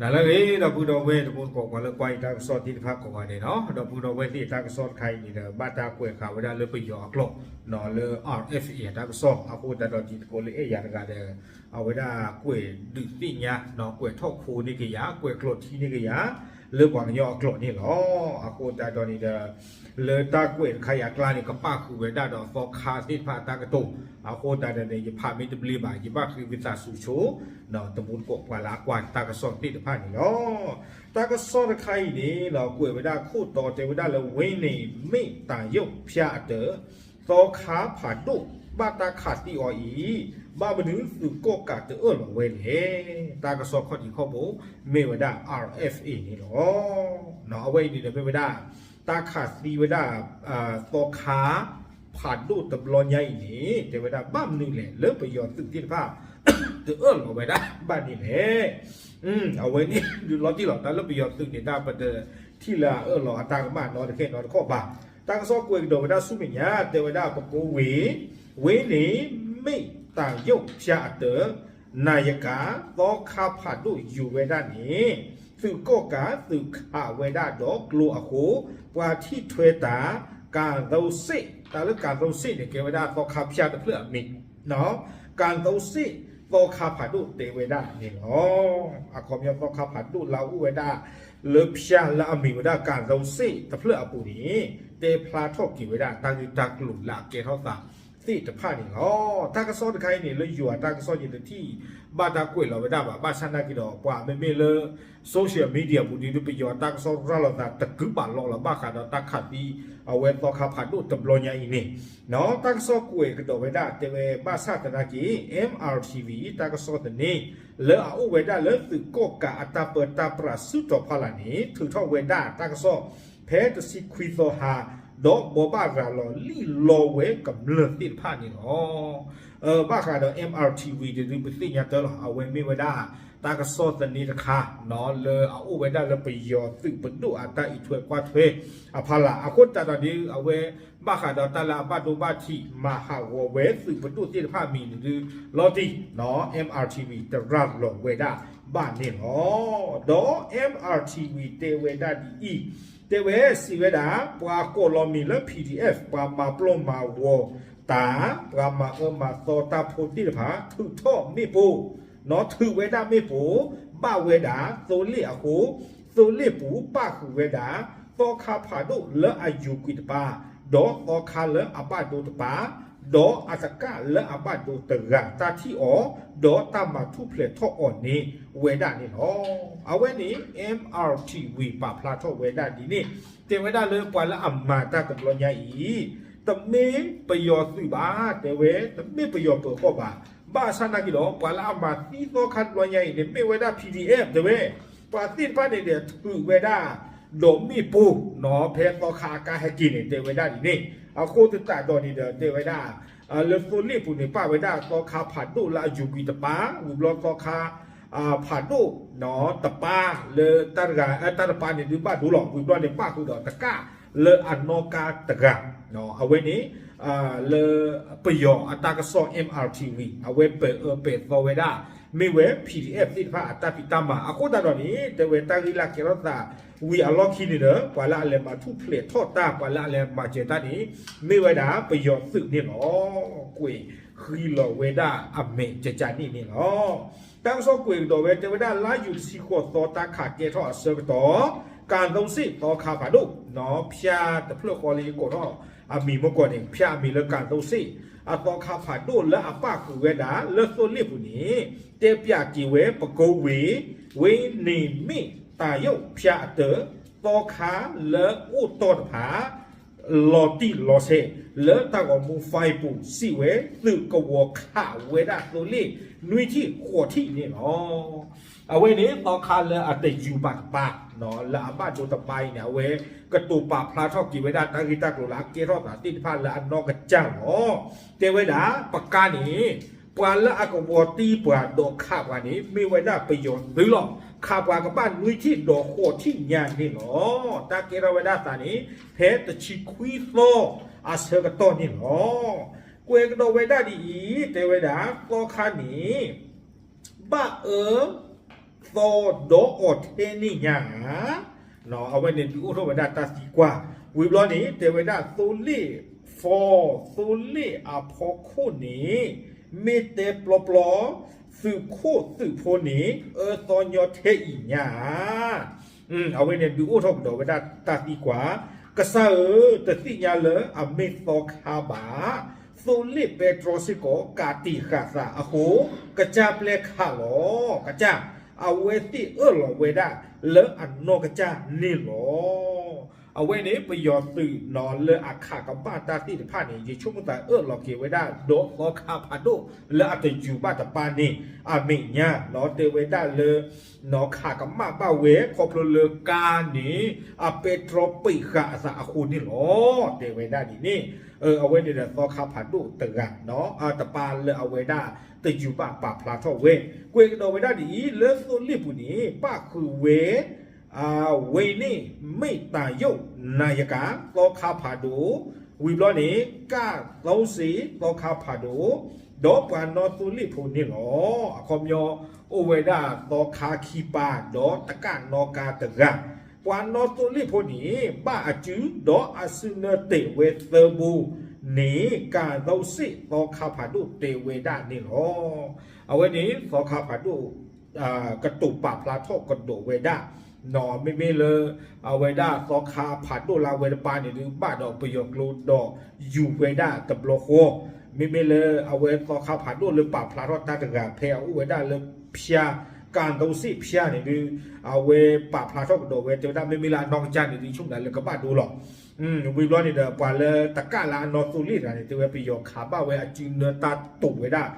နၤလၢအဂ့ၤ ဒီပုၢ်ဒီဝဲၢ်တံၤသကိး ပှၤလၢကွၢ်ယတၢ်ကစီၣ်သ့ၣ်တဖၣ်ကိးဂၤဒဲးနီၤ, ဒီပုၢ်ဒီဝဲၢ်သ့ၣ် တၢ်ကစီၣ်တခါအံၤန့ၣ်ဒီး ဘၣ်တၢ်ကွဲးဃာ်ဝဲဒၣ်လၢပယီၤအကျိာ်နီၤ လၢ R F A အတၢ်ကစီၣ် အဃိသတးဒီးတံၤသကိးလၢအဲၣ်ယၤတဂၤဒီး အဝဲဒၣ်ကွဲးဒုးသ့ၣ်ညါနီၤ ကွဲးထီၣ်ခိန့ၢ်က့ၤယၤ ကွဲးကျိးထံန့ၢ်က့ၤယၤ လၢပှၤကညီအကျိာ်န့ၣ်လီၤ. အဃိသတးဒီးန့ၣ်ဒီး လၢတၢ်ကွဲးတခါအံၤအကျါန့ၣ် ကပၣ်ဃုာ်ဝဲဒၣ်ဒီးသီခါသ့ၣ်တဖၣ်အတၢ်ကတိၤ, အဃိသတးဒီးန့ၣ် ယဖးမ့ၢ်တဘျ့ဘၣ် ယဘၣ်ဃ့ဝံသးစူၤဆိ တံၤသကိးပှၤလၢအကွၢ်တၢ်ကစီၣ်သ့ၣ်တဖၣ်န့ၣ်လီၤ. တၢ်ကစီၣ်တခါအံၤန့ၣ်လီၤ ကွဲးဝဲဒၣ်ခိၣ်တီတဲဝဲဒၣ်လၢ ဝ့န့ၣ်မ့ၣ်တၢ်ယိာ်ဖၠါအတၢၢ် သီခါဖးဒိၣ်ဘၣ်တၢ်ခးသံအီၤအံၤ ဘၣ်မနုၤသုးကီၣ်ကးတအၢၣ်လီၤဝဲလဲၣ်. တၢ်ကစီၣ်ခီၣ်ထံးခီၣ်ဘိ မ့ၢ်ဝဲဒၣ် R F A န့ၣ်လီၤ. အဝဲအံၤန့ၣ်ဒီးမ့ၢ်ဝဲဒၣ် တၢ်ခးသံဝဲဒၣ် သီခါ ဖးဒိၣ်တဘျီညါအံၤန့ၣ် တဲဝဲဒၣ်ဘၣ်မနုၤလဲၣ် လၢပယီၤသုးသ့ၣ်တဖၣ် တအၢၣ်လီၤဝဲဒၣ်ဘၣ်န့ၣ်လဲၣ်. အဝဲန့ၣ်ဒုးလီၤတံၢ်လီၤ တၢ်လၢပယီၤသုးန့ၣ် တၢ်ပတထံၣ်လၢအအၢၣ်လီၤအတၢ်ကမၣ်နီတခဲနီတခီၣ်ဘၣ်. တၢ်ကစီၣ်ကွဲးကဒီးဝဲဒၣ်ဆူမဲာ်ညါ တဲဝဲဒၣ်ပကိဝ့ၢ် ဝ့န့ၣ်မ့ၣ်တၢ်ယိာ်ဖၠါအတၢၢ် နၢ်ယကၤ သီခါဖးဒိၣ်ယိာ်ဝဲဒၣ်န့ၣ် သုးကီၣ်ကးသုးခးဝဲဒၣ်ဒီးကျိအဃိ ပှၤထံၣ်ထွဲတၢ် ကၤသိစ့ၣ် တၢ်လၢကၤသိစ့ၣ်န့ၣ် ကဲဝဲဒၣ်သီခါဖၠါတဖျၢၣ်အမံၤ ကၤသိစ့ၣ် သီခါဖးဒိၣ်တဲဝဲဒၣ်န့ၣ်လီၤ. အခီပညီသီခါဖးဒိၣ်လၢအအိၣ်ဝဲဒၣ် လၢဖၠါလၢအမံၤဝဲဒၣ်ကၤသိစ့ၣ်တဖျၢၣ်အပူၤန့ၣ် တဲဖျါထီၣ်က့ၤဝဲဒၣ်တၢ်ဂ့ၢ်တၢ်ကျိၤလၢအကဲထီၣ်သးသ့ၣ်တဖၣ်န့ၣ်လီၤ. တၢ်ကစီၣ်တခါအံၤန့ၣ် လၢယွၤတၢ်ကစီၣ်ယတထံၣ်ဘၣ်တၢ်ကွဲးလီၤဝဲဒၣ်ဘၣ် ဘၣ်ဆၣ်နာ်က့ဒီး ပှၤမ့မ့ၢ်လၢ social media ပူၤဒ်ပယီၤတၢ်ကစီၣ်ရၤလီၤသးတကုဘၣ်လီၤလီၤ ဘၣ်ဃးဒီးတၢ်ခးသံ အဝဲသီခါဖးဒိၣ်တဘျီညါအံၤန့ၣ် တၢ်ကစီၣ်ကွဲးကဒီးဝဲဒၣ်တဲဝဲဘၣ်ဆၣ်သနာ်က့ M R T V တၢ်ကစီၣ်သန့ လၢအအိၣ်ဝဲဒၣ်လၢသုးကီၣ်ကးအတၢ်ပၢတၢ်ပြးဆူၣ်တီၤဖီလာ်န့ၣ် ထုးထီၣ်ဝဲဒၣ်တၢ်ကစီၣ် ဖဲတဆံခွံသီဟါ ဒီးဘိးဘၣ်ရၤလီၤလံၣ်လီဝဲကမျၢၢ်သ့ၣ်တဖၣ်န့ၣ်လီၤ. ဘၣ်ဃးဒီး M R T V တဒုပသ့ၣ်ညါတၢ်လီၤ အဝဲမ့ၢ်ဝဲဒၣ် တၢ်ကစီၣ်သန့တခါ လၢအအိၣ်ဝဲဒၣ်လၢပယီၤသုးပဒိၣ်အတၢ်အံးထွဲကွၢ်ထွဲအဖီလာ် အဃိသတးဒီးဒ်အဝဲ ဘၣ်ဃးဒီးတၢ်လၢအဘၣ်ဒိဘၣ်ထံး မၤဟးဂီၤဝဲသုးပဒိၣ်သ့ၣ်တဖၣ်မံၤန့ၣ်ဒုး လီၤတံၢ် M R T V တရၤလီၤဝဲဒၣ်ဘၣ်န့ၣ်လီၤ. ဒီး M R T V တဲဝဲဒၣ်ဒ်အံၤ, တဲဝဲစံးဝဲဒၣ် ပှၤကိးလီၤမံၤလၢ P D F ပှၤမၤပျီမၤဂီၤတၢ်, ပှၤမၤအၢမၤသီတၢ်ဖိသ့ၣ်တဖၣ် ထုးထီၣ်မ့ၣ်ပိၢ် နီၢ်ထုးဝဲဒၣ်မ့ၣ်ပိၢ် ဘၣ်ဝဲဒၣ်သိလ့ၣ်အဃိ, သိလ့ၣ်ပူၤပၣ်ဃုာ်ဝဲဒၣ် သီခါဖးဒိၣ်လၢအယိၤကွံာ်တပၤ, ဒီးသီခါလၢအဘၣ်ဒိတပၤ, ဒီးအတကၣ်လၢအဘၣ်ဒိတဂၤ တၢ်ထံၣ်အီၤ, ဒီးတၢ်မၤထူၣ်ဖျဲးထီၣ်အီၤန့ၣ်ဝဲဒၣ်န့ၣ်လီၤ. အဝဲန့ၣ် M R T V ပာ်ဖျါထီၣ်ဝဲဒၣ်ဒ်န့ၣ်, တဲဝဲဒၣ်လၢပှၤလၢအမၤတၢ်တဘျီညါအံၤ တမ့ၢ်ပယီၤသုးဘၣ်, တဲဝဲ တမ့ၢ်ပယီၤပၢၤကီၢ်ဘၣ်. ဘၣ်ဆၣ်နာ်က့ဒီး ပှၤလၢအမၤသံသီခါတဘျီညါအံၤန့ၣ် မ့ၢ်ဝဲဒၣ် P D F တဲဝဲ, ပှၤသ့ၣ်တဖၣ်န့ၣ်ဒီးထုးဝဲဒၣ် ဒီးမ့ၣ်ပိၢ်နီၤ ဖဲသီခါအကါဟဲက့ၤန့ၣ် တဲဝဲဒၣ်ဒ်န့ၣ်, အဃိသတးဒီးန့ၣ်ဒီး တဲဝဲဒၣ် လၢသိလ့ၣ်ပူၤန့ၣ် ပၣ်ဝဲဒၣ်သီခါဖးဒိၣ်လၢအယိၤကွံာ်တပၤ, ဝံၤဘျီသီခါ ဖးဒိၣ်တပၤလၢတၢ်တဂၤ တၢ်တပၤန့ၣ်ဒုးဘၣ်ဒိလီၤ, ဝံၤဘျီန့ၣ် ပၣ်ဃုာ်ဒီးတကၣ်လၢအနီၣ်ကါတဂၤ, အဝဲန့ၣ် လၢပယီၤအတၢ်ကစီၣ် M R T V အဝဲပဲာ်အၢပဲာ်သီဝဲဒၣ် မ့ၢ်ဝဲ P D F သ့ၣ်တဖၣ်အတၢ်ဖံးတၢ်မၤ အဃိသတးဒီးန့ၣ် တဲဝဲတၢ်ဂ့ၢ်လၢကဲထီၣ်သးဝံၤအလီၢ်ခံန့ၣ်ဒီး ပှၤလၢအလဲၤမၤထူၣ်ဖျဲးထီၣ်တၢ် ပှၤလၢအလဲၤမၤစၢၤတၢ်န့ၣ် မ့ၢ်ဝဲဒၣ်ပယီၤသုးန့ၣ်လီၤ. ကွဲးဃံလီၤဝဲဒၣ်အမဲာ်ကကန့ၣ်န့ၣ်လီၤ. တၢ်ကစီၣ်ကွဲးကဒီးဝဲ တဲဝဲဒၣ်လါယူၤတဆံဃိးသီ တၢ်ခးကဲထီၣ်အဆၢကတီၢ် ကၤသိစ့ၣ်သီခါဖးဒိၣ်နီၤ ဖၠါတဖျၢၣ်ဃီလၢယကိးထီၣ်အမံၤမ့ၢ်ကီးန့ၣ် ဖၠါအမံၤလၢကၤသိစ့ၣ် အသီခါဖးဒိၣ်လၢအပၣ်ဃုာ်ဝဲဒၣ်လၢသိလ့ၣ်ပူၤန့ၣ် တဲပၠးက့ၤဝဲ ပကိဝ့ၢ် ဝ့န့ၣ်မ့ၣ်တၢ်ယိာ်ဖၠါအတၢၢ် သီခါလၢအိၣ်တီၢ်တဖၣ် လီၤတံၢ်လီၤဆဲး လၢတၢ်ဂီၤမူ Facebook စံးဝဲ သုးကဝီၤခးဝဲဒၣ်သိလ့ၣ် နွံထံၣ်ဃိးထံၣ်န့ၣ်လီၤ. အဝဲန့ၣ် သီခါလၢအတယူၤဘၣ်တပၤ လၢအဘၣ်ဒိတပၤအံၤန့ၣ် အဝဲကတိၤပာ်ဖျါထီၣ်က့ၤဝဲဒၣ်တၢ်ဂ့ၢ်တၢ်ကျိၤလၢအကဲထီၣ်သးသ့ၣ်တဖၣ်လၢအနီၢ်ကစၢ်လီၤ. တဲဝဲဒၣ် ပကါန့ၣ် ပှၤလၢအကဝီၤတံၢ်ပှၤဒီးခးပှၤန့ၣ် မ့ၢ်ဝဲဒၣ်ပယီၤသုးလီၤ. ခးပှၤကဘၣ်နွံထံၣ်ဒီးဃိးထံၣ်ညါန့ၣ်လီၤ. တၢ်ကဲထီၣ်ဝဲဒၣ်သးန့ၣ် ဖဲတဆံခွံသီအဆၢကတီၢ်န့ၣ်လီၤ. ကွဲးကဒီးဝဲဒၣ်ဒ်အံၤ တဲဝဲဒၣ် သီခါန့ၣ် ဘၣ်အၢ သီဒီးအီၤထဲန့ၣ်ညါဧါ. အဝဲန့ၣ်ဒုးအိၣ်ထီၣ်ဝဲဒၣ်တၢ်သံကွၢ်, ဝံၤဘျီန့ၣ် တဲဝဲဒၣ်သိလ့ၣ်ဖီ, သိလ့ၣ်အဖီခိၣ်န့ၣ် မ့ၢ်တဲပျီပျီ, သုးခိၣ်သုးဖိန့ၣ် အၢသီညီထဲအံၤညါဧါ. အဝဲန့ၣ်ဒုးအိၣ်ထီၣ်ကဒီးဝဲဒၣ်တၢ်သံကွၢ်, ကစၢ်ဧၢ, တသ့ၣ်ညါလၢအမ့ၢ်သီခါဘၣ်. သိလ့ၣ်ပဲတြီစ့ၢ်ကီးကးတံာ်ဃာ်သးအဃိ, ကစၢ်ပျဲခးလီၤ. ကစၢ်, အဝဲသ့ၣ်အၢၣ်လီၤဝဲဒၣ်လၢအနီၢ်ကစၢ်န့ၣ်လီၤ. အဝဲန့ၣ်ပယီၤသုးနီၤလၢအခးကမၣ်တၢ်သ့ၣ်တဖၣ်န့ၣ် ယဆိကမိၣ်သးအၢၣ်လီၤက့ၤဝဲဒၣ်ဒီးသီခါဖးဒိၣ်လၢအတယူၤဘၣ်တပၤန့ၣ် အမဲာ်ညါနီၤ တဲဝဲဒၣ်လၢ နီၤခးကမၣ်ဘၣ်ဝဲ ခီဖျိလၢကါန့ၣ် အပဲတြီပံာ်ဃာ်အသးအဃိန့ၣ်လီၤ. တဲဝဲဒၣ်ဒ်န့ၣ်, အဝဲန့ၣ်ဒီးသီခါဖးဒိၣ်တဂၤနီၤ တပၤလၢအဝဲဒၣ်တယူၤဘၣ်ပာ်ဖျါထီၣ်ဝဲ, ကွဲးကဒီးဝဲဒၣ်ဒ်အံၤ, လၢသိလ့ၣ်ပူၤန့ၣ် ပၣ်ဃုာ်ဝဲ ဝ့ၢ်န့ၣ် မ့ၢ်တၢ်ယိာ်နၤယကၤ သီခါဖးဒိၣ်, ဝံၤဘျီန့ၣ် ကၣ်သီစ့ၣ် သီခါဖးဒိၣ်, ဒီးပှၤနီၣ်သိလ့ၣ်ဖိန့ၣ်လီၤ. အခီပညီ အိၣ်ဝဲဒၣ်သီခါခံပၤ ဒီးတကၣ်နီၣ်ကါတဂၤ, ပှၤနီၣ်သိလ့ၣ်ဖိန့ၣ် ဘၣ်အစု ဒီးအစုနၢတ့ၢ်ဝဲသၢဘိန့ၣ် ကၣ်သီစ့ၣ် သီခါဖးဒိၣ်တဲဝဲဒၣ်န့ၣ်လီၤ. အဝဲန့ၣ် သီခါဖးဒိၣ် ကတိၤပာ်ဖျါထီၣ်ကဒီးဝဲဒၣ်, မ့မ့ၢ်လၢ အဝဲဒၣ်သီခါဖးဒိၣ်လၢအဝဲတပၤန့ၣ်ဒုး ဘၣ်ဒီးပယီၤကျိဒီးယူၤဝဲဒၣ်တဘျီဃီ, မ့မ့ၢ်လၢအဝဲသီခါဖးဒိၣ်လၢပာ်ဖျါထီၣ်တၢ်တဂၤဖဲအအိၣ်ဝဲဒၣ်လၢဖၠါ, ကၣ်သီစ့ၣ်ဖၠါန့ၣ်ဒုး အဝဲပာ်ဖျါထီၣ်ကဒီးဝဲ တဲဝဲဒၣ်မ့မ့ၢ်လၢအနီၢ်ကစၢ်န့ၣ်ဒုး ဆိကမိၣ်လၢကဘၣ်ဒိလီၤ. ဝံၤဘျီန့ၣ်ဒီး ပှၤလၢတကၣ်လၢအနီၣ်သိလ့ၣ်တဂၤန့ၣ် တဲဝဲပယီၤခးဘၣ်ဝဲအစုနၢတၢ်တိာ်ဝဲဒၣ်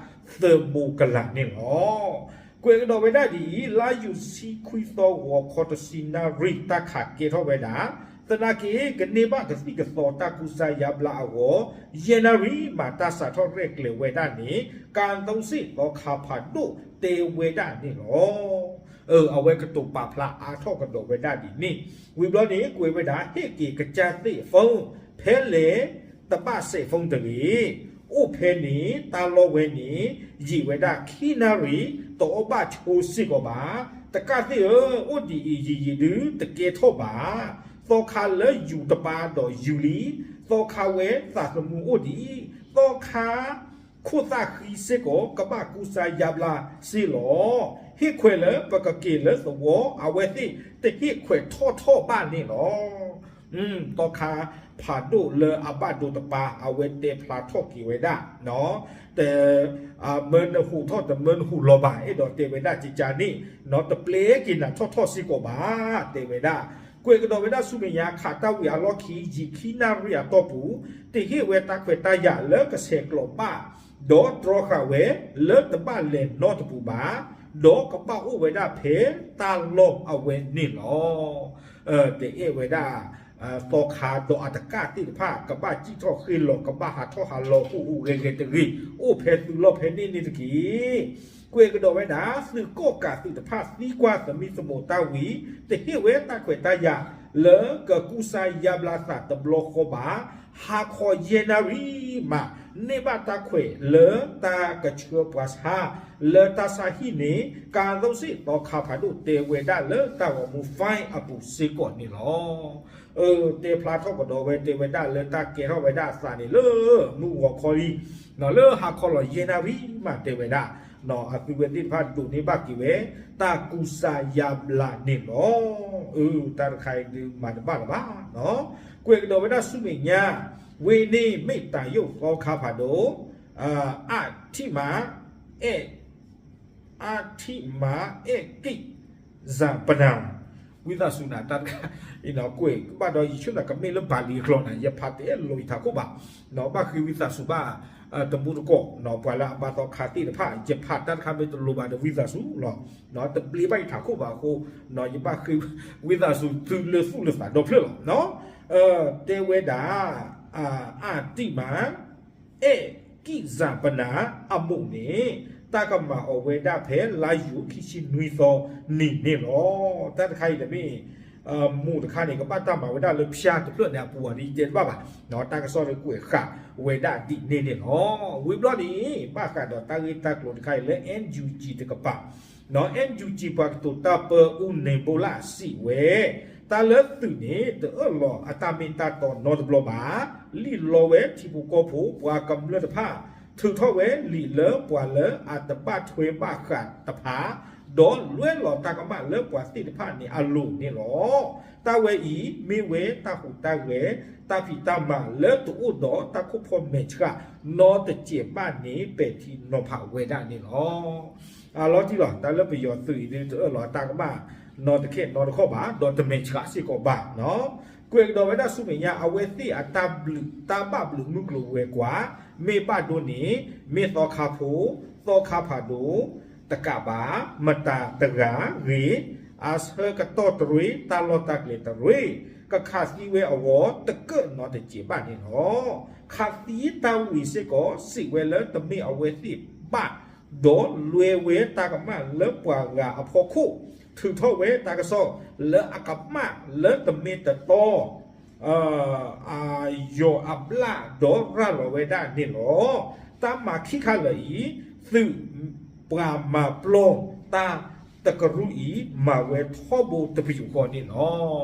သၢဘိကလာ်န့ၣ်လီၤ. ကွဲးကဒီးဝဲဒၣ်ဒ်အံၤ, လါယူၤဆံခွံသီဂီၤခီတဆံနၣ်ရံၣ် တၢ်ခးကဲထီၣ်ဝဲဒၣ်, သနာ်က့ ကန့ၢ်ဘၣ်ကသံၣ်ကသီတၢ်ကူစါယါဘျါအဂီၢ်, ယဲၢ်နၣ်ရံၣ်မး တၢ်စးထီၣ်ရဲၣ်ကျဲၤဝဲဒၣ်န့ၣ် ကၣ်သီစ့ၣ်သီခါဖးဒိၣ်တဲဝဲဒၣ်န့ၣ်လီၤ. အဝဲကတိၤပာ်ဖျါအါထီၣ်ကဒီးဝဲဒၣ်ဒ်န့ၣ်, ဝံၤဘျီန့ၣ် ကွဲးဝဲဒၣ် ဟ့ၣ်က့ၤကစၢ်သ့ၣ်အ phone, ဖဲလဲၣ် တဘၣ်စဲး phone တဂ့ၤ, အိၣ်ဖဲန့ၣ် တၢ်လီၢ်ဝဲန့ၣ် ယံာ်ဝဲဒၣ်ခံနၣ်ရံၣ် တအီၣ်ဘၣ်ဆိစ့ၢ်ကီးဘၣ်. တကၣ်သ့ၣ်ဧၢ, အိၣ်ဒ်အံၤယံာ်ယံာ်ဒုးတကဲထီၣ်ဘၣ်. သီခါလၢယူၤတပၤဒီးယူၤလံ, သီခါဝဲသးသမူအိၣ်ဒံး, သီခါခိၣ်သၣ်ဃံစ့ၢ်ကီး ကဘၣ်ကူစါယါဘျါစ့ၢ်လီၤ. ဟ့ၣ်ခွဲးလၢပကက့ၤလၢသဝီ အဝဲသ့ၣ်တဟ့ၣ်ခွဲးထီၣ်ထီၣ်ဘၣ်န့ၣ်လီၤ. သီခါဖးဒိၣ်လၢအဘၣ်ဒိတပၤ အဝဲတဲဖျါထီၣ်က့ၤဝဲဒၣ်, တမၢနဟူးထီၣ်တမၢနဟူးလီၤဘၣ် အဲၣ်ဒိးတဲဝဲဒၣ်ကကန့ၣ်, တပျဲက့ၤနၤထီၣ်ထီၣ်စ့ၢ်ကီးဘၣ် တဲဝဲဒၣ်. ကွဲးကဒီးဝဲဒၣ်ဆူမဲာ်ညါ ခးတၢ်ဝံၤအလီၢ်ခံ ယံာ်ခံနၣ်ရံၣ်အတီၢ်ပူၤ, တဟ့ၣ်ဝဲတၢ်ခွဲးတၢ်ယာ်လၢကဆဲးကျိးဘၣ်, ဒီးတြီဃာ်ဝဲလၢတဘၣ်လဲၤနီတပူၤဘၣ်, ဒီးကဘၣ်အိၣ်ဝဲဒၣ်ဖဲတၢ်လီၢ်အဝဲန့ၣ်လီၤ. တအဲၣ်ဝဲဒၣ် သီခါဒီးအတကၣ်သ့ၣ်တဖၣ် ကဘၣ်စံၣ်ထီၣ်ဃ့လီၤ ကဘၣ်ဟးထီၣ်ဟးလီၤ ဟူးဟူးဂဲၤဂဲၤတဂ့ၤ, အိၣ်ဖဲသုးလီၢ်ဖဲန့ၣ်န့ၣ်တက့ၢ်. ကွဲးကဒီးဝဲဒၣ် သုးကီၣ်ကးသုးတဖၣ်သံကွၢ်သမံသမိးတၢ်ဝံၤ တဟ့ၣ်ဝဲတၢ်ခွဲးတၢ်ယာ်လၢကကူစါယါဘျါသးတဘျီဃီဘၣ်, ဟါခီယဲၢ်နၣ်ရံၣ်မး န့ၢ်ဘၣ်တၢ်ခွဲးလၢတၢ်ကဆှၢပှၤဆါ လၢတၢ်ဆါဟံၣ်န့ၣ် ကၣ်သီစ့ၣ်သီခါဖးဒိၣ်တဲဝဲဒၣ်လၢတၢ်ဂီၤမူ Vine အပူၤစ့ၢ်ကီးန့ၣ်လီၤ. တဲဖျါထီၣ်ကဒီးဝဲ တဲဝဲဒၣ်လၢတၢ်ကဲထီၣ်ဝဲဒၣ်အသးန့ၣ်လၢမုၢ်ဂီၤခီလံ, လၢဟါခီလီၤယဲၢ်နၣ်ရံၣ်မးတဲဝဲဒၣ်, အသုဝဲသ့ၣ်တဖၣ်ဒိးန့ၢ်ဘၣ်က့ၤဝဲ တၢ်ကူစါယါဘျါန့ၣ်လီၤ. တၢ်တခါအံၤဒုးမၤတဘၣ်လၢၤဘၣ်. ကွဲးကဒီးဝဲဒၣ်ဆူမဲာ်ညါ, ဝ့ၢ်န့ၣ်မ့ၢ်တၢ်ယိာ်သီခါဖးဒိၣ်, အါထံၣ်မး, အဲၣ် အါထံၣ်မး အဲၣ်ကံၣ်စၢ်ပနၢ်, ဝံသးစူၤနၤ တၢ်တခါအံၤ ကွဲးကဘၣ်ဒီး ယဆိကမိၣ်ကမ့ၢ်လၢဘၣ်လံအကျိာ်နၤ ယဖးတအဲၣ်လိာ်ယထးခိၣ်ဘၣ်, ဘၣ်ဃ့ဝံသးစူၤဘၣ် တမူတကိး ပှၤလၢအဘါသီခါသ့ၣ်တဖၣ် ယဖးတၢ်တခါမ့ၢ်တလိၤဘၣ်ဒီးဝံသးစူၤလီၤ. တဘျ့ဘၣ်ယထးခိၣ်ဘၣ်အဃိ, ယဘၣ်ဃ့ဝံသးစူၤသုလၢသူၣ်လၢသးဒီဖျၢၣ်လီၤ. တဲဝဲဒၣ် အါတံၢ်မး အဲၣ်ကံၣ်စၢ်ပနၢ်အမိၢ်န့ၣ် တၢ်ကမၤအီၤဝဲဒၣ်ဖဲလါယူၤခံဆံနွံသီနံၤန့ၣ်လီၤ. တၢ်တခါအံၤတမ့ၢ် မိၢ်တခါန့ၣ် ကဘၣ်တၢ်မၤဝဲဒၣ်လၢဖၠါတဖျၢၣ်န့ၣ် အပူၤအီၤဒ်ယတဲတဘၣ်ဘၣ်, တၢ်ကစီၣ်လၢကွဲးဃာ်ဝဲဒၣ်ဒ်န့ၣ်န့ၣ်လီၤ. ဝံၤဘျီန့ၣ် ဘၣ်ဃးဒီးတၢ်ဂ့ၢ်တၢ်ကျိၤတခါအံၤလၢ NUG တကပၤ, NUG ပှၤကတိၤတၢ်ပၢ အူန့ၣ်ဘိလၣ်စံးဝဲ, တၢ်လၢသုးန့ၣ် တအၢၣ်လီၤအတၢ်မ့ၢ်တၢ်တီနီတဘျီဘၣ်, လံၣ်လီဝဲထံဖိကီၢ်ဖိ ပှၤကမျၢၢ်တဖၣ် ထုးထီၣ်ဝဲလံာ်လၢပှၤလၢအတဘၣ်ထွဲဘၣ်ဃးတဖၣ် ဒီးလွဲလီၤတၢ်ကမၣ်လၢပှၤသ့ၣ်တဖၣ်န့ၣ်အလိၤန့ၣ်လီၤ. တၢ်ဝဲအံၤ မ့ၢ်ဝဲတၢ်ဟူးတၢ်ဂဲၤ တၢ်ဖံးတၢ်မၤလၢတအိၣ်ဒီးတၢ်ခိၣ်ဖီမဲာ်ဆှး နီတစဲးဘၣ်န့ၣ် ပဲာ်ထံနီၤဖးဝဲဒၣ်န့ၣ်လီၤ. အလီၤတံၢ်လီၤ တၢ်လၢပယီၤသုးအံၤဒ် တအၢၣ်လီၤတၢ်ကမၣ် နီတခဲနီတခီဘၣ် ဒီးတမဲာ်ဆှးစ့ၢ်ကီးဘၣ် ကွဲးကဒီးဝဲဒၣ်ဆူမဲာ်ညါ အဝဲသ့ၣ်အတၢ်ဘျုး တၢ်ဘၣ်ဘျုးမုၢ်ကျိၤဝဲၤကွာ် မ့ၢ်ဘၣ်ဒိန့ၣ် မ့ၢ်သီခါဖိ သီခါဖးဒိၣ် တကးဘၣ် မတၤတဂၤဂ့ၤ အဆၢကတီၢ်တရ့ တၢ်လီၢ်တၢ်ကျဲတရ့ ကခးသံဝဲအဂီၢ် တကၢၣ်နီတစဲးဘၣ်န့ၣ်လီၤ. ခးသံတၢ်ဝံၤစ့ၢ်ကီး စံးဝဲလၢတမ့ၢ်အဝဲသ့ၣ်ဘၣ် ဒီးလွဲဝဲတၢ်ကမၣ်လၢပှၤဂၤအဖီခိၣ် ထုးထီၣ်ဝဲတၢ်ကစီၣ်လၢအကမၣ်လၢတမ့ၢ်တတီ အယီၤအဘျၣ်ဒီးရၤလီၤဝဲဒၣ်န့ၣ်လီၤ. တၢ်မၤခံခါလၢာ်အံၤ သုးပှၤမၤပျီတၢ်တကရူၢ်အံၤ မၤဝဲထီဘိတပယူာ်ဃီန့ၣ်လီ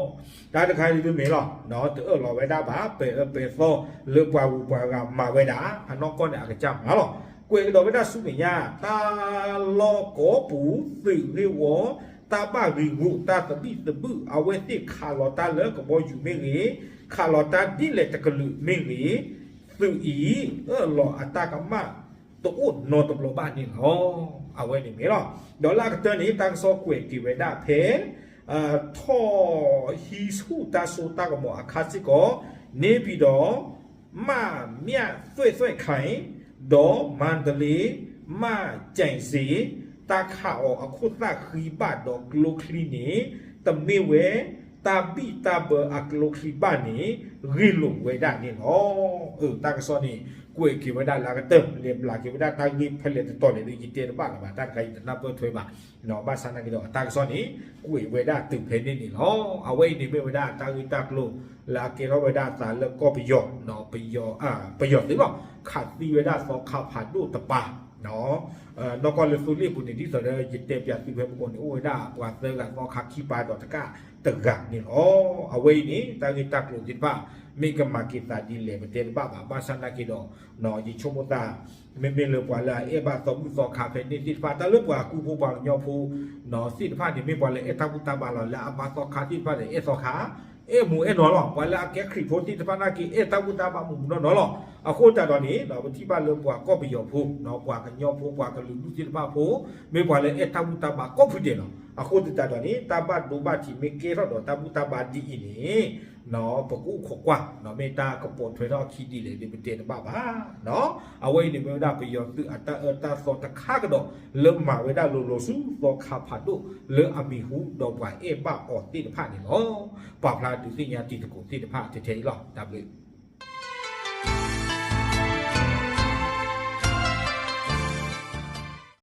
ၤ. တၢ်တခါအံၤဒ်မ့ၢ်လီၤ တအၢၣ်လီၤဝဲဒၣ်ဘၣ် ပဲာ်အၢပဲာ်သီလၢပှၤဂုၤပှၤဂၤမၤဝဲဒၣ် အနီၢ်ကီၢ်န့ၣ် အကစၢ်မၤလီၤ. ကွဲးကဒီးဝဲဒၣ်ဆူမဲာ်ညါ တၢ်လီၢ်ကိးပူၤ သုးဂ့ၢ်ဝီ တၢ်ဘၣ်ဂံာ်ဂူာ် တၢ်သဘံၣ်သဘုၣ် အဝဲသ့ၣ်ခးလီၤတၢ်လၢကဘီယူၤမ့ၢ်ဂ့ၤ, ခးလီၤတၢ်ဒ်လဲၣ်တကလုာ်မ့ၢ်ဂ့ၤ, သုးအံၤ အၢၣ်လီၤအတၢ်ကမၣ်တအိၣ်နီတဘျီဘၣ်န့ၣ်လီၤ. အဝဲန့ၣ်မ့ၢ်လီၤ. ဒီးလၢအကတၢၢ်န့ၣ် တၢ်ကစီၣ်ကွဲးက့ၤဝဲဒၣ်ဖဲ ထီၣ်ဟံးဆူၣ်တၢ်စိတၢ်ကမီၤအခါစ့ၢ်ကီး န့ၣ်ပံၤဒီး မၢ်မျၢ်သွဲၣ်သွဲၣ်ခဲ ဒီးမၤတလ့ မၢ်ကၠဲးစ့ တၢ်ခးအီၤအခိၣ်သၣ်ဃံဘၣ်ဒီးကျိချံန့ၣ် တမ့ၢ်ဝဲတၢ်ဘံၣ်တၢ်ဘၢအကျိချံဘၣ်န့ၣ် ဂ့ၢ်လိာ်ဝဲဒၣ်န့ၣ်လီၤ. အၢ တၢ်ကစီၣ်န့ၣ် ကွဲးက့ၤဝဲဒၣ်လၢအကတၢၢ် လဲၤဘျးက့ၤဝဲဒၣ်တၢ်ဂ့ၢ်ဖဲလဲၣ်တတီၤလဲၣ်ဒီး ယတဲတဘၣ်လၢၤဘၣ် တၢ်တခါအံၤတနၢ်ပၢၢ်ထွဲဘၣ် ဘၣ်ဆၣ်သနာ်က့ဒီး အတၢ်ကစီၣ်န့ၣ် ကွဲးဝဲဒၣ်တုၤဖဲန့ၣ်န့ၣ်လီၤ. အဝဲအံၤန့ၣ်မ့ၢ်ဝဲဒၣ်တၢ်ဂ့ၢ်တၢ်ကျိၤ လၢအကဲထီၣ်ဝဲဒၣ်အသးလၢကီၢ်ပယီၤ ပယီၤသုးလီၤ. ခးသံဝဲဒၣ်သီခါဖးဒိၣ်တပၤ နီၢ်ကီၢ်လၢသိလ့ၣ်ပူၤန့ၣ် ဒ်သိးဒီးယတဲပၠးသုဖဲမုၢ်ကိၣ်န့ၣ် အိၣ်ဝဲဒၣ်ပှၤသၢဂၤသီခါခံပၤဒီးတကးတဂၤန့ၣ်လီၤ. အဝဲအံၤန့ၣ် တၢ်ဂ့ၢ်တၢ်ကျိၤသ့ၣ်တဖၣ် မ့ၢ်ကမၤက့ၤသးဒ်လဲၣ် ပတဲတဘၣ်ဘၣ် ဘၣ်ဆၣ်သနာ်က့ဒီး ယဆိကမိၣ်သး မ့မ့ၢ်လၢပှၤလၢအအဲၣ်ဘၣ်သီဘူၣ်သီခါဖဲန့ၣ်သ့ၣ်တဖၣ် တၢ်လၢပှၤကူဖိပှၤကညီဖိ သ့ၣ်တဖၣ်န့ၣ် မ့ၢ်ပှၤလၢအဲၣ်တၢ်ဘူၣ်တၢ်ဘါလီၤ လၢအဘါသီခါသ့ၣ်တဖၣ်န့ၣ် အဲၣ်သီခါ အဲၣ်မူးအဲၣ်နီၢ်လီၤ. ပှၤလၢအကဲခရံာ်ဖိသ့ၣ်တဖၣ်နာ်က့ အဲၣ်တၢ်ဘူၣ်တၢ်ဘါမူးမူးနီၢ်နီၢ်လီၤ. အဃိသတးဒီးန့ၣ် ပထံၣ်ဘၣ်လၢပှၤကီၢ်ပယီၤဖိ ပှၤကညီဖိ ပှၤကလုာ်ဒူၣ်သ့ၣ်တဖၣ်ဖိ မ့ၢ်ပှၤလၢအဲၣ်တၢ်ဘူၣ်တၢ်ဘါကိးဖုဒဲးလီၤ. အဃိသတးဒီးန့ၣ် တၢ်ဘၣ်ဒိဘၣ်ထံးမ့ၢ်ကဲထီၣ်ဒီးတၢ်ဘူၣ်တၢ်ဘါဒ်အံၤန့ၣ် ပကအိၣ်ခိးကွၢ် မ့ၢ်တၢ်ကပိာ်ထွဲထီၣ်အခံဒ်လဲၣ်ဒီး ပတဲတဘၣ်ဘၣ်. အဝဲအံၤန့ၣ်မ့ၢ်ဝဲဒၣ်ပယီၤသုးအတၢ်အၢတၢ်သီတခါကဒီး လၢမၤဝဲဒၣ်လိၤလိၤဆူသီခါဖးဒိၣ် လၢအမံၤဟူဒီးပှၤအဲၣ်ဘၣ်အီၤသ့ၣ်တဖၣ်န့ၣ်လီၤ. ပာ်ဖျါဒုးသ့ၣ်ညါတံၤသကိးသ့ၣ်တဖၣ်ထဲထဲအံၤလီၤ. တၢ်ဘျုး